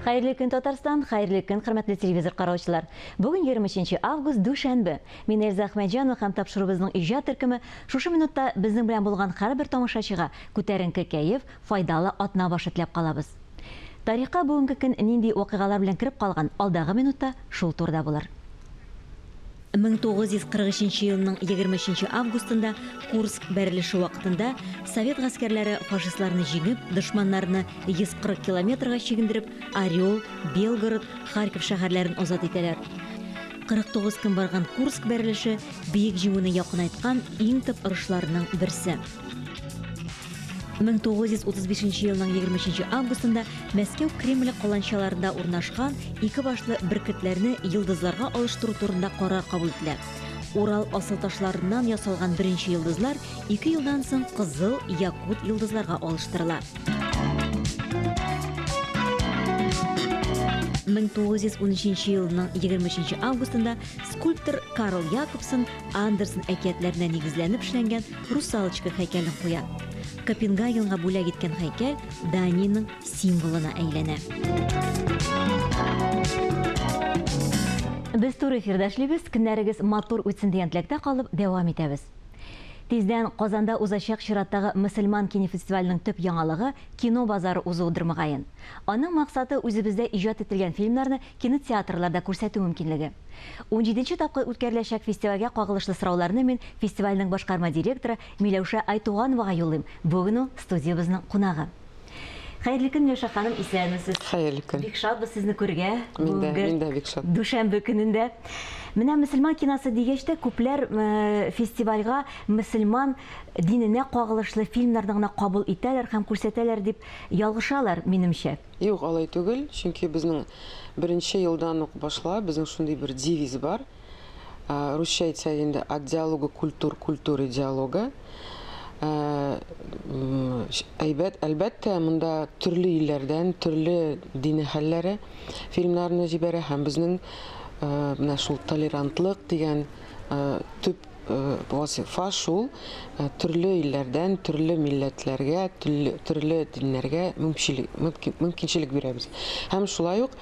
Хәерле көн, Татарстан, хәерле көн, хөрмәтле телевизор караучылар. Бүген 23 август, дүшәнбе. Мин Эльза Әхмәтҗанова һәм тапшыруыбызның иҗат төркеме шушы минутта безнең белән булган һәрбер тамашачыга күтәренке кәеф, файдалы атна башы теләп калабыз. Тарихка бүгенге көн нинди вакыйгалар белән кереп калган, алдагы минутта шул турыда булыр. 1943 елның 23 августында Курск бәрелеше вакытында совет гаскәрләре фашистларны җиңеп, дошманнарны 140 километрга чигендереп, Орел, Белгород, Харьков шәһәрләрен азат итәләр. 49 көн барган Курск бәрелеше Бөек Җиңүне якынайткан иң төп орышларның берсе. 1935 елның 23 августында Мәскәү Кремле каланчаларында урнашкан ике башлы бөркетләрне йолдызларга алыштыру турында карар кабул ителә. Урал асылташларыннан ясалган беренче йолдызлар ике елдан соң кызыл якут йолдызларга алыштырыла. 1913 елның 23 августында скульптор Карл Якобсон Андерсен әкиятләренә нигезләнеп эшләнгән Русалочка һәйкәлен куя. Копенгагенга бүләк иткән һәйкәл Даниянең символына әйләнә. Без туры эфирда эшлибез, көннәрегез матур үтсен дигән теләктә калып, дәвам итәбез. Тиздән Казанда узачак чираттагы мөселман кинофестиваленең төп яңалыгы кино базары узуыдыр мөгаен. Аның максаты үзебездә иҗат ителгән фильмнарны кинотеатрларда күрсәтү мөмкинлеге. Унҗиденче тапкыр үткәреләчәк фестивальгә кагылышлы сорауларны мин фестивальнең башкарма директоры Миләүшә Айтугановага юллыйм. Бүген ул студиябезнең кунагы. Хәерле көн, Миләүшә ханым, исәнмесез. Хәерле көн. Бик шатбыз сезне күрергә. Мин дә, мин дә бик шат. Дүшәмбе көнендә. Менә мөселман киносы дигәч тә, күпләр фестивальгә мөселман диненә кагылышлы фильмнарны гына кабул итәләр һәм күрсәтәләр дип ялгышалар, минемчә. Юк, алай түгел, чөнки безнең беренче елдан ук башлап безнең шундый бер девиз бар. Русча әйтсәк инде, от диалога культур, культуры диалога. Әйбәт, әлбәттә, монда төрле илләрдән, төрле дин әһелләре фильмнарны җибәрә һәм безнең менә шул толерантлык дигән төп Вазифа шул, төрле илләрдән, төрле милләтләргә, төрле диннәргә мөмкинчелек бирәбез. Һәм шулай ук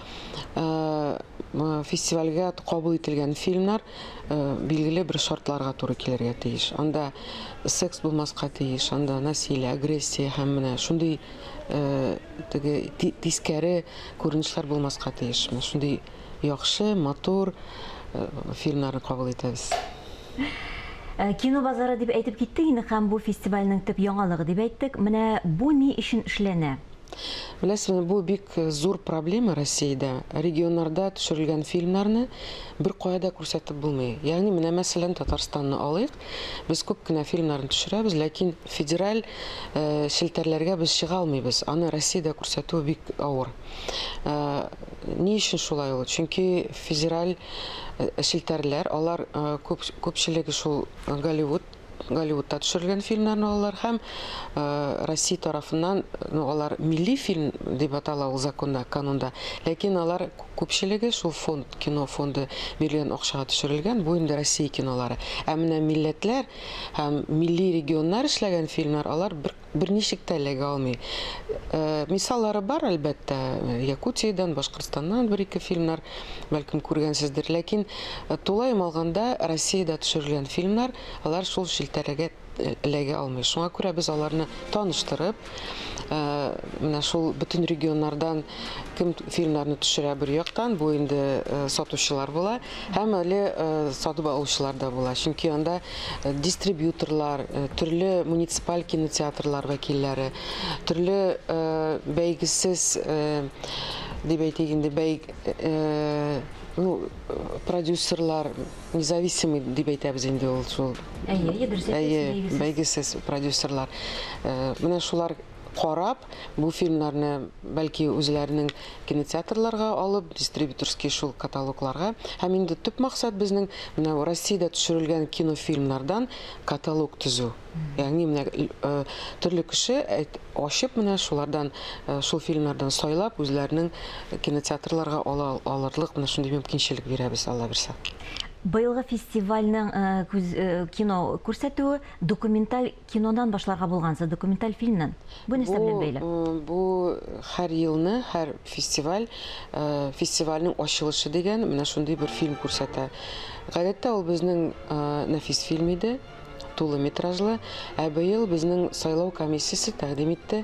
фестивальгә кабул ителгән фильмнар билгеле бер шартларга туры килергә тиеш. Анда секс булмаска тиеш, анда насилие, агрессия һәм менә шундый теге тискәре күренешләр булмаска тиеш. Менә шундый Яхшы, матур фильмнарны кабул итәбез. Кино базары дип әйтеп киттек инде һәм бу фестивальнең төп яңалыгы дип әйттек. Менә бу ни өчен эшләнә? Беләсезме, бу бик зур проблема Россиядә. Регионнарда төшерелгән фильмнарны беркая да күрсәтеп булмый. Ягъни, менә мәсәлән, Татарстанны алыйк. Без күп кенә фильмнарны төшерәбез, ләкин федераль челтәрләргә без чыга алмыйбыз. Аны Россиядә күрсәтү бик авыр. Ни өчен шулай ул? Чөнки федераль челтәрләр, алар күп, күпчелеге шул Голливуд, Голливудта төшерелгән фильмнарны алалар һәм Россия тарафыннан, ну, алар милли фильм дип атала ул законда, канунда. Ләкин алар күпчелеге шул фонд, кино фонды биргән акчага төшерелгән, бу инде Россия кинолары. Ә менә милләтләр һәм милли регионнар эшләгән фильмнар, алар бер Берничек тә эләгә алмый. Мисаллары бар, әлбәттә, Якутиядән, Башкортстаннан бер-ике фильмнар, бәлкем, күргәнсездер. Ләкин тулаем алганда, Россиядә төшерелгән фильмнар, алар шул челтәргә эләгә алмый. Шуңа күрә без аларны таныштырып, менә шул бөтен регионнардан кем фильмнарны төшерә бер яктан, бу инде сатучылар була, һәм әле сатып алучылар да була. Чөнки анда дистрибьюторлар, төрле муниципаль кинотеатрлар вәкилләре, төрле бәйгесез, дип әйтик инде, бәйг, ну, продюсерлар, независимый дип әйтәбез инде ул шул. Әйе, дөрес әйтәсез, Әйе, бәйгесез продюсерлар. Менә шулар карап, бу фильмнарны бәлки үзләренең кинотеатрларга алып, дистрибьюторский шул каталогларга. Һәм инде төп максат безнең менә Россиядә төшерелгән кинофильмнардан каталог төзү. Ягъни менә э, төрле кеше ачып менә шулардан э, шул фильмнардан сайлап үзләренең кинотеатрларга ала алырлык менә шундый мөмкинчелек бирәбез, Алла бирсә. Быелгы фестивальнең күз кино күрсәтүе документаль кинодан башларга булгансыз, документаль фильмнан. Бу нәрсә белән бәйле? Бу һәр елны, һәр фестиваль, фестивальнең ачылышы дигән менә шундый бер фильм күрсәтә. Гадәттә ул безнең нәфис фильм иде, тулы метражлы. Ә быел безнең сайлау комиссиясе тәкъдим итте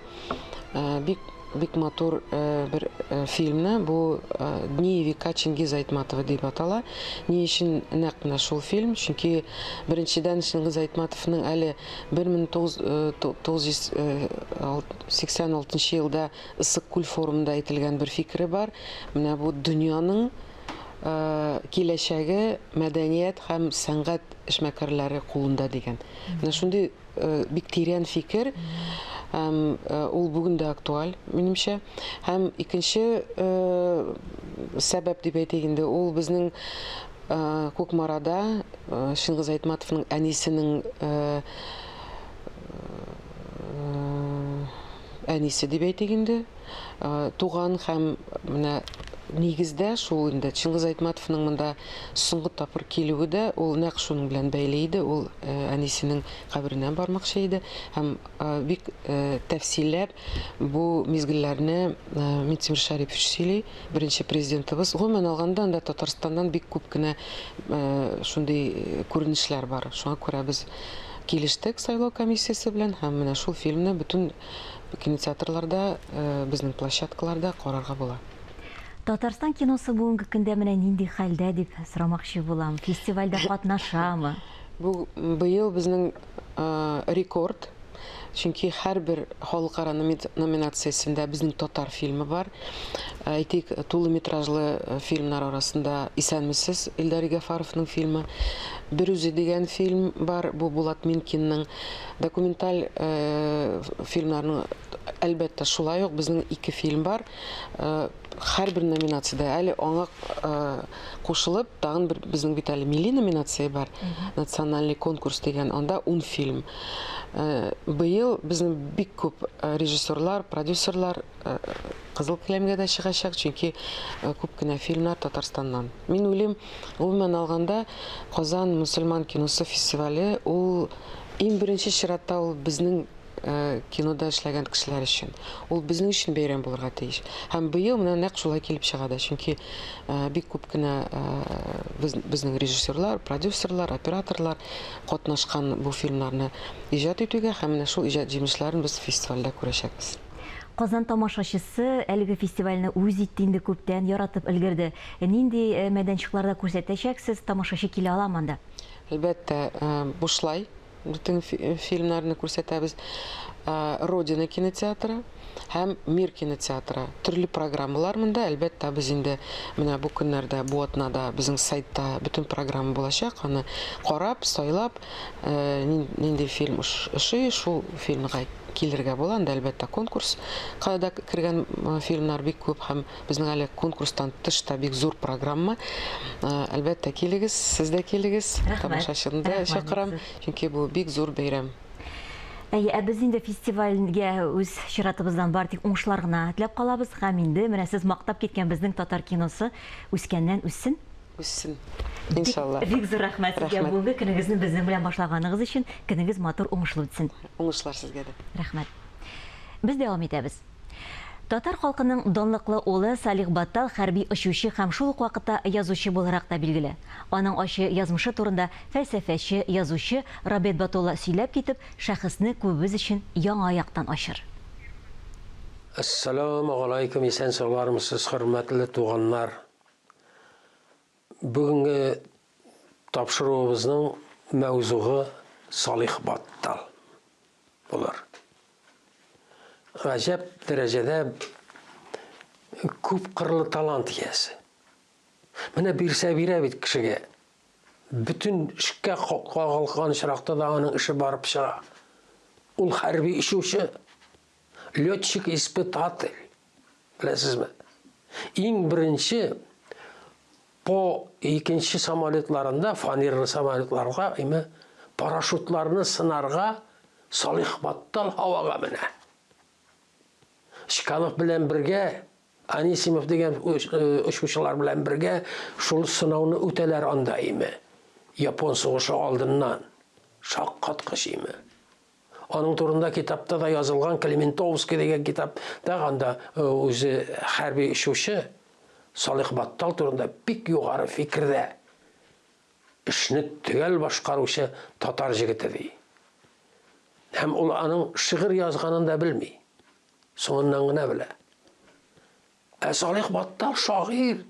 бик Бик матур бер фильмны, бу Дни и века Чингиза Айтматова дип атала. Ни өчен нәкъ менә шул фильм? Чөнки беренчедән Чингиз Айтматовның әле 1986 елда Иссык-Күл форумында әйтелгән бер фикере бар. Менә бу дөньяның киләчәге мәдәният һәм сәнгать эшмәкәрләре кулында дигән. Менә шундый Бик тирән фикер, һәм ул бүген дә актуаль, минемчә. Һәм икенче сәбәп дип әйтик инде, ул безнең Кукмарада Чингиз Айтматовның әнисенең әнисе дип әйтик инде, туган һәм менә нигездә шул инде Чингиз Айтматовның монда соңгы тапкыр килүе дә ул нәкъ шуның белән бәйле иде. Ул әнисенең каберенә бармакчы иде һәм бик тәфсилләп бу мизгелләрне Минтимер Шәрипович сөйли, беренче президентыбыз. Гомумән алганда, анда Татарстаннан бик күп кенә шундый күренешләр бар. Шуңа күрә без килештек сайлау комиссиясе белән һәм менә шул фильмны бөтен Кинотеатрларда, безнең площадкаларда карарга була. Татарстан киносы бүгенге көндә менә нинди хәлдә дип сорамакчы булам. Фестивальдә катнашамы? Бу быел безнең рекорд, чөнки һәрбер халыкара номинациясендә безнең татар фильмы бар. Әйтик, тулы метражлы фильмнар арасында Исәнмесез Илдар Гафаровның фильмы, Берүзе дигән фильм бар, бу Булат Минкинның. Документаль фильмнарның, әлбәттә, шулай ук безнең ике фильм бар. Һәрбер номинациядә әле аңа кушылып, тагын бер безнең бит әле милли номинация бар, национальный конкурс дигән, анда 10 фильм. Быел безнең бик күп режиссерлар, продюсерлар Кызыл келәмгә дә чыгачак, чөнки күп кенә фильмнар Татарстаннан. Мин уйлыйм, гомумән алганда, Казан мөселман киносы фестивале ул иң беренче чиратта ул безнең кинода эшләгән кешеләр өчен. Ул безнең өчен бәйрәм булырга тиеш. Һәм быел менә нәкъ шулай килеп чыга да, чөнки бик күп кенә безнең режиссерлар, продюсерлар, операторлар катнашкан бу фильмнарны иҗат итүгә һәм менә шул иҗат җимешләрен без фестивальдә күрәчәкбез. Казан тамашачысы әлеге фестивальне үз итте инде күптән, яратып өлгерде. Нинди мәйданчыкларда күрсәтәчәксез, тамашачы килә аламы анда? Әлбәттә, бушлай бөтен фильмнарны күрсәтәбез. Родина кинотеатры һәм Мир кинотеатры. Төрле программалар монда. Әлбәттә, без инде менә бу көннәрдә, бу атнада безнең сайтта бөтен программа булачак. Аны карап, сайлап, нинди фильм ошый, шул фильмга килергә була. Анда, әлбәттә, конкурска да кергән фильмнар бик күп һәм безнең әле конкурстан тыш та бик зур программа. Әлбәттә, килегез, сез дә килегез. Тамашачыны да чакырам, чөнки бу бик зур бәйрәм. Әйе, ә без инде фестивальгә үз чиратыбыздан бары тик уңышлар гына теләп калабыз һәм инде менә сез мактап киткән безнең татар киносы үскәннән үссен. Үссен. Иншалла. Бик зур рәхмәт сезгә бүгенге көнегезне безнең белән башлаганыгыз өчен. Көнегез матур, уңышлы үтсен. Уңышлар сезгә дә. Рәхмәт. Без дәвам итәбез. Татар халкының данлыклы улы Салих Баттал хәрби очучы һәм шул ук вакытта язучы буларак та билгеле. Аның ачы язмышы турында фәлсәфәче, язучы Роберт Батулла сөйләп китеп, шәхесне күбебез өчен яңа яктан ачыр. Әссәламегаләйкүм, исән-саулармысыз, хөрмәтле туганнар! Бүгенге тапшыруыбызның мәүзугы Салих Баттал булыр. Гаҗәп дәрәҗәдә күп кырлы талант иясе. Менә бирсә бирә бит кешегә. Бөтен эшкә кагылган очракта да аның эше барып чыга. Ул хәрби очучы, летчик-испытатель. Беләсезме? Иң беренче по икенче самолетларында, фанерлы самолетларга, име, парашютларны сынарга Салих Баттал һавага менә. Чкалов белән бергә, Анисимов дигән очучылар белән бергә шул сынауны үтәләр анда, име. Япон сугышы алдыннан. Шаккаткыч име. Аның турында китапта да язылган, Клементовский дигән китапта анда үзе хәрби очучы Салих Баттал турында бик югары фикердә. Эшне төгәл башкаручы татар җегете ди. Һәм ул аның шигырь язганын да белми. Соңыннан гына белә. Ә Салих Баттал шагыйрь.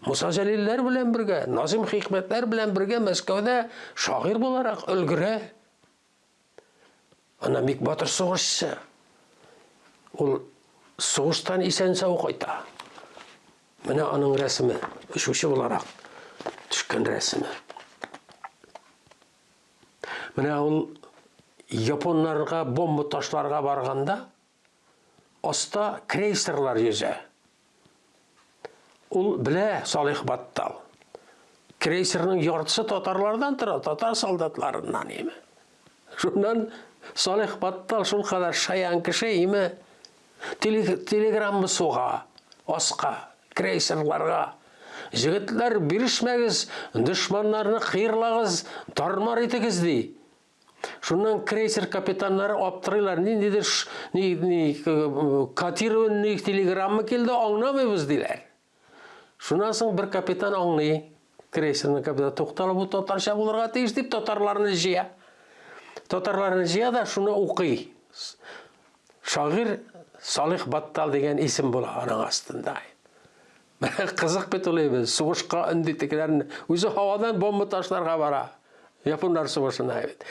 Муса Җәлилләр белән бергә, Назыйм Хикмәтләр белән бергә Мәскәүдә шагыйрь буларак өлгерә. Аннан бик батыр сугышчы. Ул сугыштан исән-сау кайта. Менә аның рәсеме, очучы буларак төшкән рәсеме. Менә ул японнарга бомба ташларга барганда, Аста крейсерлар йөзә. Ул белә Салих Баттал. Крейсерның яртысы татарлардан тора, татар солдатларыннан име. Шуннан Салих Баттал шул кадәр шаян кеше име, телеграмма суга, аска, крейсерларга. Җегетләр, бирешмәгез, дошманнарны кыерлагыз, тармар итегез, ди. Шуннан крейсер капитаннары аптырыйлар, ниндидер ни, ни, котированный телеграмма килде, аңламыйбыз, диләр. Шуннан соң бер капитан аңлый, крейсерның капитаны, тукталып, бу татарча булырга тиеш дип татарларны җыя. Татарларны җыя да шуны укый. Шагыйрь Салих Баттал дигән исем була аның астында. Менә кызык бит ул әйбер. Сугышка өнди тегеләрне. Үзе һавадан бомба ташларга бара. Японнар сугышына бит.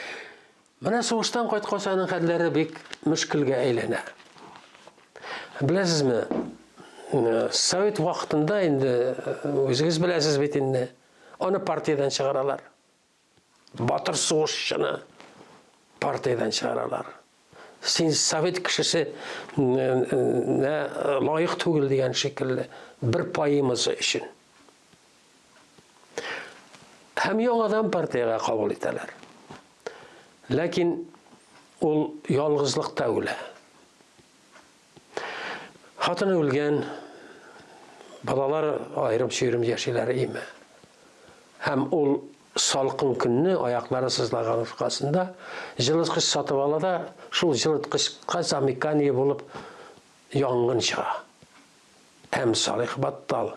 Менә сугыштан кайткач аның хәлләре бик мөшкелгә әйләнә. Беләсезме, совет вакытында инде үзегез беләсез бит инде, аны партиядән чыгаралар. Батыр сугышчыны партиядән чыгаралар. Син совет кешесе лаек түгел дигән шикелле бер поэмасы өчен. Һәм яңадан партиягә кабул итәләр. Ләкин ул ялгызлыкта үлә. Хатыны үлгән, балалар аерым-чөерем яшиләр име. Һәм ул салкын көнне аяклары сызлаган аркасында җылыткыч сатып ала да, шул җылыткычка замыкание булып янгын чыга. Һәм Салих Баттал,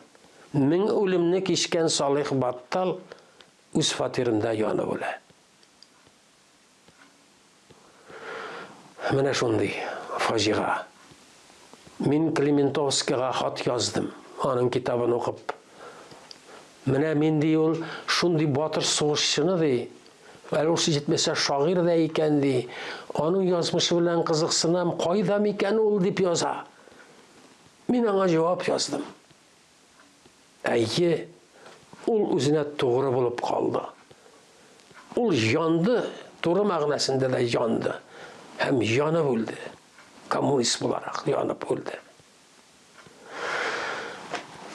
мең үлемне кичкән Салих Баттал үз фатирында янып үлә. Менә шундый фаҗига. Мин Климентовскийга хат яздым, аның китабын укып. Менә мин, ди ул, шундый батыр сугышчыны, ди, әле ул җитмәсә шагыйрь дә икән, ди, аның язмышы белән кызыксынам, кайда микән ул, дип яза. Мин аңа җавап яздым. Әйе, ул үзенә тугры булып калды. Ул янды, туры мәгънәсендә дә янды. Һәм янып үлде. Коммунист буларак янып үлде.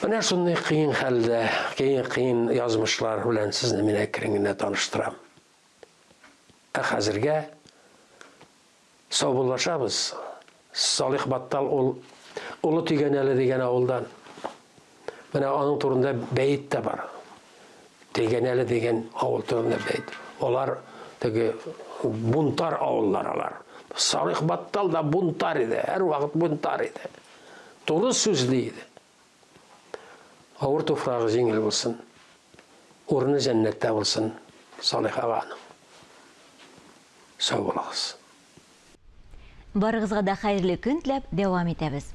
Менә шундый кыен хәлдә, кыен, кыен язмышлар белән сезне мин әкрен генә таныштырам. Ә хәзергә Саубуллашабыз. Салих Баттал ул Олы Тигәнәле дигән авылдан. Менә аның турында бәет тә бар. Тигәнәле дигән авыл турында бәет. Алар теге бунтар авыллар алар. Салих Баттал да бунтар иде, һәрвакыт бунтар иде. Туры сүзле иде. Авыр туфрагы җиңел булсын. Урыны җәннәттә булсын Салих аганың. Сау булыгыз. Барыгызга да хәерле көн теләп дәвам итәбез.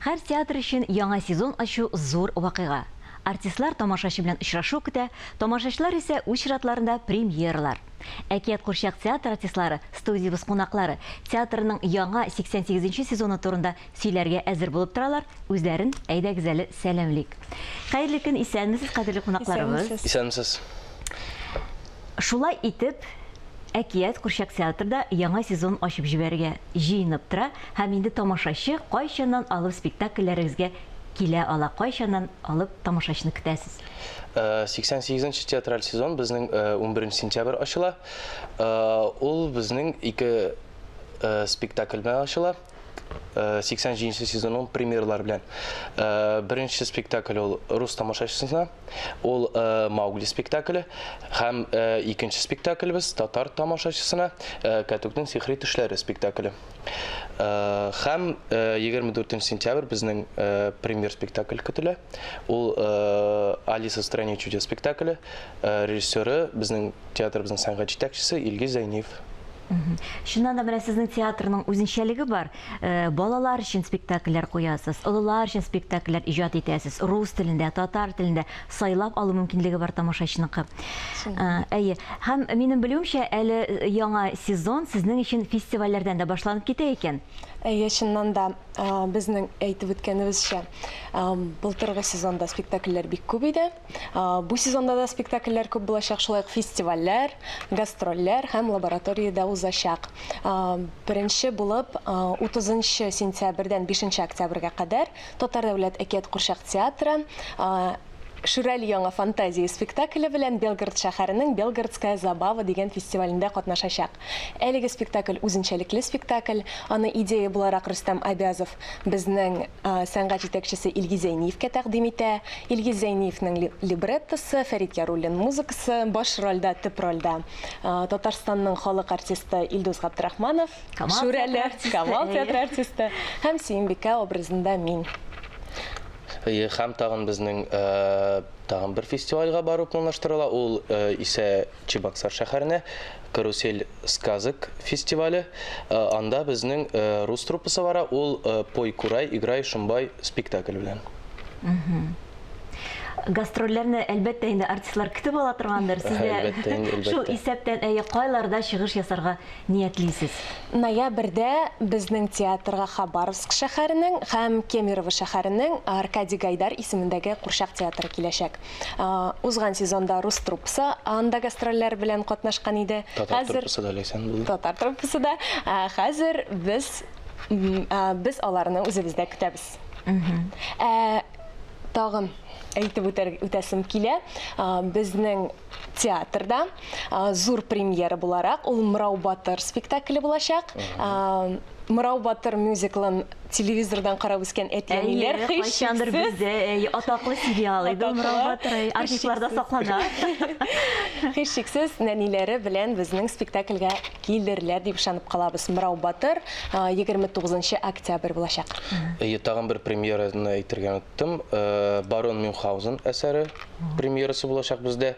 Һәр театр өчен яңа сезон ачу зур вакыйга. Артистлар тамашачы белән очрашу көтә, тамашачылар исә үз чиратларында премьералар. Әкият курчак театры артистлары, студиябез кунаклары, театрның яңа 88 нче сезоны турында сөйләргә әзер булып торалар, үзләрен әйдәгез әле сәламлик. Хәерле көн, исәнмесез, кадерле кунакларыбыз. Исәнмесез. Исәнмесез. Шулай итеп, Әкият курчак театрда яңа сезон ачып җибәрергә җыенып тора һәм инде тамашачы кайчаннан алып спектакльләрегезгә килә ала, кайчаннан алып тамашачыны көтәсез? 88 нче театраль сезон безнең 11 сентябрь ачыла. Ул безнең ике спектакль белән ачыла. 87 нче сезонның премьералары белән. Беренче спектакль ул рус тамашачысына, ул Маугли спектакле һәм икенче спектаклебез татар тамашачысына Кәтүкнең сихри төшләре спектакле. Һәм 24 сентябрь безнең премьер спектакль көтелә. Ул Алиса в стране чудес спектакле. Режиссеры безнең театрыбызның сәнгать җитәкчесе Илгиз Зәйниев. Чыннан да менә сезнең театрның үзенчәлеге бар. Балалар өчен спектакльләр куясыз, олылар өчен спектакльләр иҗат итәсез. Рус телендә, татар телендә сайлап алу мөмкинлеге бар тамашачыныкы. Әйе. Һәм минем белүемчә, әле яңа сезон сезнең өчен фестивальләрдән дә башланып китә икән. Әйе, чыннан да, безнең әйтеп үткәнебезчә, былтыргы сезонда спектакльләр бик күп иде. Бу сезонда да спектакльләр күп булачак, шулай ук фестивальләр, гастрольләр һәм лаборатория дә узачак. Беренче булып 30 сентябрьдән 5 октябрьгә кадәр Татар дәүләт әкият курчак театры Шүрәле яңа фантазия спектакле белән Белгород шәһәренең Белгородская забава дигән фестивалендә катнашачак. Әлеге спектакль үзенчәлекле спектакль, аны идея буларак Рөстәм Абязов безнең Сәнгать җитәкчесе Илгиз Зәйниевкә тәкъдим итә. Илгиз Зәйниевнең либреттосы, Фәрит Яруллин музыкасы, баш рольдә, төп рольдә Татарстанның халык артисты Илдус Габдрахманов, Шүрәле, Камал театры артисты һәм Сөембикә образында мин. Әйе, һәм тагын безнең тагын бер фестивальгә бару планлаштырыла. Ул исә Чебоксар шәһәренә Карусель сказок фестивале. Анда безнең рус труппасы бара, ул Пой курай, играй шомбай спектакль белән. Гастрольләрне, әлбәттә инде, артистлар көтеп ала торгандыр. Сез дә Әлбәттә инде, әлбәттә. шул исәптән, әйе, кайларда чыгыш ясарга ниятлисез? Ноябрьдә безнең театрга Хабаровск шәһәренең һәм Кемерово шәһәренең Аркадий Гайдар исемендәге курчак театры киләчәк. Узган сезонда рус труппасы анда гастрольләр белән катнашкан иде. Татар труппасы да Ләйсән булды. Татар труппасы да. Хәзер без без аларны үзебездә көтәбез. Ә тагын әйтеп үтәр, үтәсем килә, безнең театрда зур премьера буларак ул Мырау батыр спектакле булачак. Мырау батыр мюзиклын телевизордан карап үскән әти-әниләр Әйе, кайчандыр һичшиксез бездә әйе, атаклы сериал иде ул Мырау Атаклы, батыр, әйе, архивларда саклана. Һичшиксез нәниләре белән безнең спектакльгә килерләр дип ышанып калабыз. Мырау батыр 29 октябрь булачак. Әйе, тагын бер премьераны әйтергә оныттым. Барон Мюнхгаузен әсәре премьерасы булачак бездә.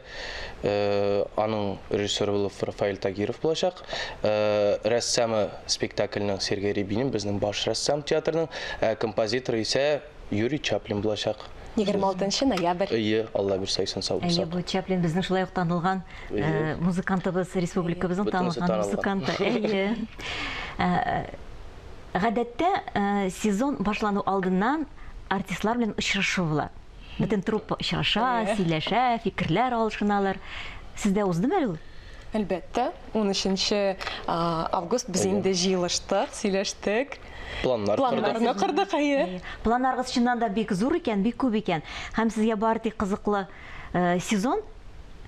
Аның режиссеры булып Рафаэль Тагиров булачак. Рәссамы спектакльнең Сергей Рябинин, безнең баш рәссам театрның, ә композиторы исә Юрий Чаплин булачак. 26 ноябрь. Әйе, Алла бирсә, исән сау Әйе, булсак. бу Чаплин безнең шулай ук танылган музыкантыбыз, республикабызның танылган музыканты. Әйе. Гадәттә, сезон башлану алдыннан артистлар белән очрашу була. Бөтен труппа очраша, сөйләшә, фикерләр алышыналар. Сездә уздымы әле ул? Әлбәттә, 13 август без инде җыелыштык, сөйләштек. Планнар кордык. Планнарны кордык, әйе. Планнарыгыз чыннан да бик зур икән, бик күп икән. Һәм сезгә бары тик кызыклы сезон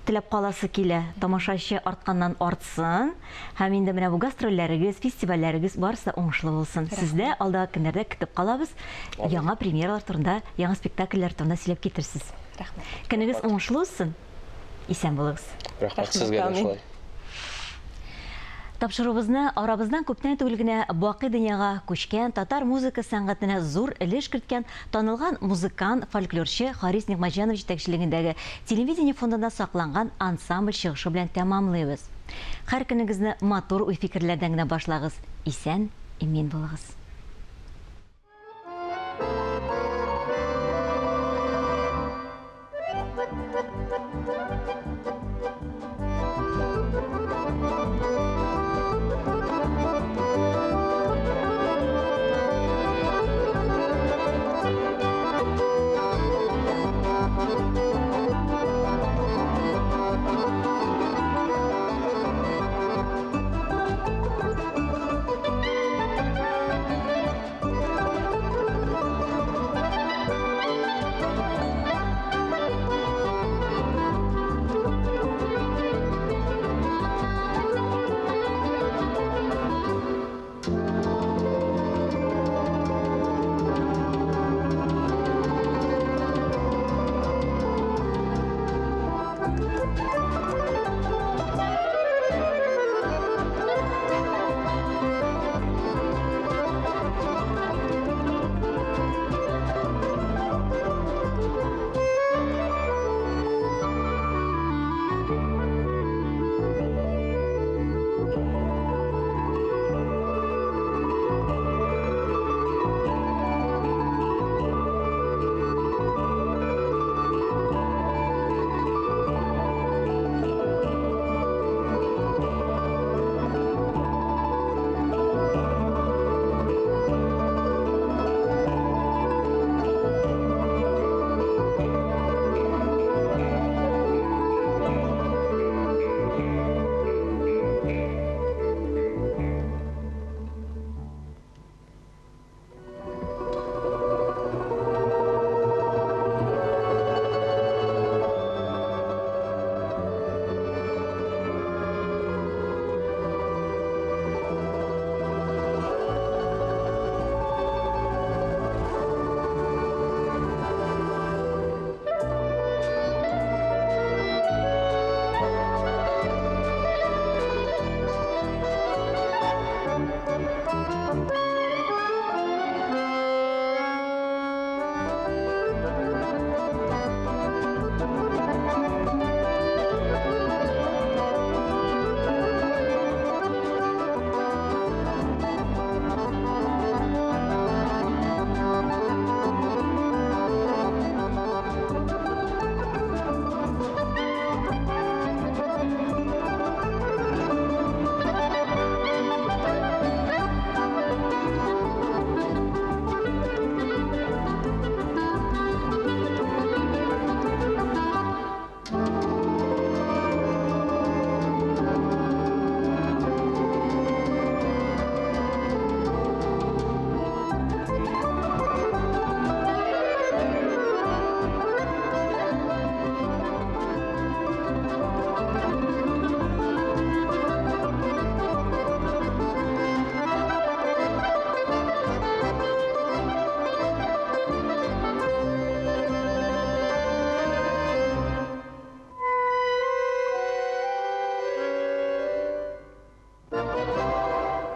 теләп каласы килә. Тамашачы артканнан артсын. Һәм инде менә бу гастрольләрегез, фестивальләрегез барысы да уңышлы булсын. Сездә алдагы көннәрдә көтеп калабыз. Яңа премьералар турында, яңа спектакльләр турында сөйләп китерсез. Рәхмәт. Көнегез уңышлы узсын. Исән булыгыз. Рәхмәт сезгә дә шулай. Тапшыруыбызны арабыздан күптән түгел генә бакый дөньяга күчкән, татар музыка сәнгатенә зур өлеш керткән танылган музыкант, фольклорчы Харис Нигъмәтҗанов җитәкчелегендәге телевидение фондында сакланган ансамбль чыгышы белән тәмамлыйбыз. Һәр көнегезне матур уй-фикерләрдән генә башлагыз, исән, имин булыгыз.